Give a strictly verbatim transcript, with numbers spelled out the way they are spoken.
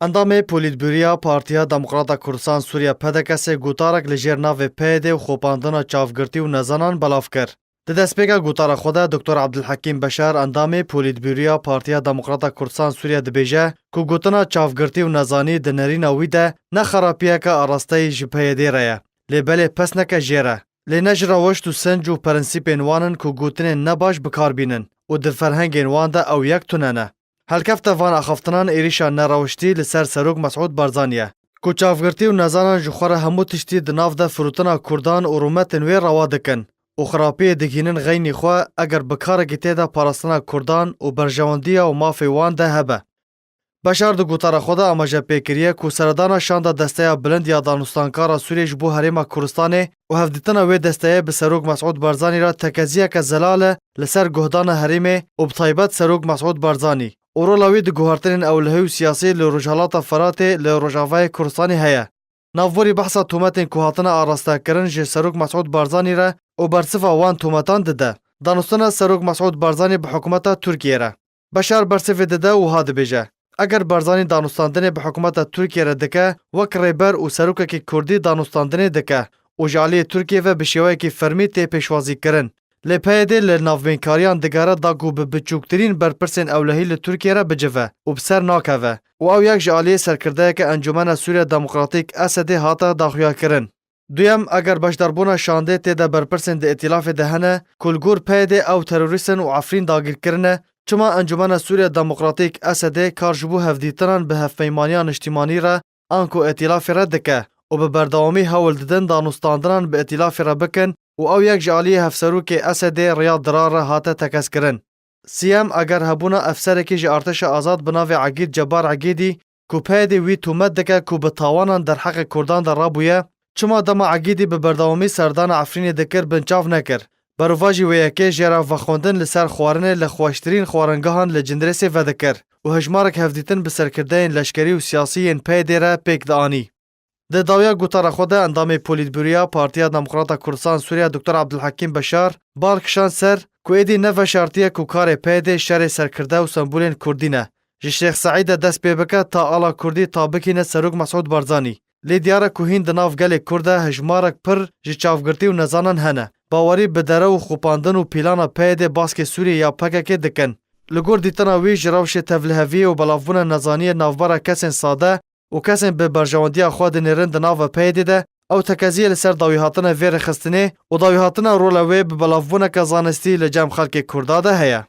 Endamê Polîtbûroya Partiya Demokrata Kurdistan Sûriye, P D K S, gotarek li jêr navê P Y D û xwepandina çavgirtî û nezanan belav kir. Di destpêka gotara xwe de Doktor Abdulhekîm Beşar, endamê Polîtbûroya Partiya Demokrata Kurdistan Sûriye, dibêje ku gotina çavgirtî û nezanî di nerîna wî de ne xerapiyeke arasteyî ji P Y D re ye, lê belê pesneke jêr e. Lê ne ji rewişt û sinc û prensîpên wan in ku gotinên nebaş bi kar bînin û di ferhengên wan de ew yek tune ne. Helkefta van axaftinan êrîşa nerewiştî li ser Serok Mesûd Barzanî ye, ku çavgirtî û nezanan ji xwe re hemû tiştî di nav de firotina Kurdan û rûmetên wê rewa dikin û xirapiyê digihînin xeynî xwe, eger bi karekî tê de parastina Kurdan û berjewendiya û mafê wan de hebe. Beşar di gotara xwe de amaje pê kiriye ku seredana şanda Desteya Bilind ya Danûstankara Sûriyê ji bo Herêma Kurdistanê û hevdîtina wê desteyê bi Serok Mesûd Barzanî re tekeziyeke zelal e li ser guhdana herêmê û bi taybet Serok Mesûd Barzanî û rola wî di guhertinên ewlehî û siyasî li Rojhilata Firatê li Rojavayê Kurdistanê heye. Navborî behsa tometên ku hatine arastekirin ji Serok Mesûd Barzanî re û bersiva wan tometan dide. Danûstina Serok Mesûd Barzanî bi hikûmeta Tirkiyê re. Beşar bersivê dide û wiha dibêje, eger Barzanî danûstandinê bi hikûmeta Tirkiyê re dike, wek rêber û serokekî kurdî danûstandinê dike û ji aliyê Tirkiyê ve bi şêweyekî fermî tê pêşwazîkirin. Lê P Y D li navbeynkariyan digere da ku bi biçûktirîn berpirsên ewlehî li Tirkiyê re bicive û bi ser nakeve û ew yek ji aliyê serkirdeyeke Encûmena Sûriya Demokratîk, Esedê, hate daxuyakirin. Duyem, eger beşdarbûna şandê tê de berpirsên di îtîlafê de hene ku li gor P Y D ew terorîst in û Efrîn dagîr kirine, çima Encûmena Sûriya Demokratîk, Esedê, kar ji bo hevdîtinan bi Hevpeymaniya Niştîmanî re anku îtîlafê re dike û bi berdewamî hewl didin danûstandinan bi îtîlafê re bikin û ew yek ji aliyê hevserokê Esedê, Riyad Dirar, re hate tekezkirin. Siyem, eger hebûna efserekî ji artêşa azad bi navê Egîd Cebar Egîdî, ku P Y D wî tomet dike ku bi tawanan derheqê Kurdan de rabûye, çima dema Egîdî bi berdewamî serdana Efrînê dikir, binçav nekir? Berovajî wê yekê jê re vexwendin li ser xwarinê li xweştirîn xwaringehan li Cindirêsê vedikir û hejmarek hevdîtin bi serkirdeyên leşkerî û siyasî yên P Y D re pêk dianî. Di dawiya gotara xwe de endamê Polîtbûroya Partiya Demokrata Kurdistan Sûriye Doktor Abdulhekîm Beşar bar kişand ser ku êdî ne veşartî ye ku karê P Y D şerê serkirde û sembolên kurdî ne ji Şêx Seîd de dest pê bike ta ala kurdî ta bikîne Serok Mesûd Barzanî. Lê diyar e ku hîn di nav gelê kurd de hejmarek pir ji çavgirtî û nezanan hene. Bawerî bi derew û xwepandin û pîlana P Y D baskê Sûriyê ya P K K dikin. Li gor dîtina wî, ji rewşê tevliheviyê û belavbûna nezaniyê navbera kesên sade û kesên bi berjewendiya xwe dinêrin di nava P Y D de, ew tekeziyê li ser dawîhatina vê rêxistinê û dawîhatina rola wê bi belavbûneke zanistî li cem xelkê Kurda de heye.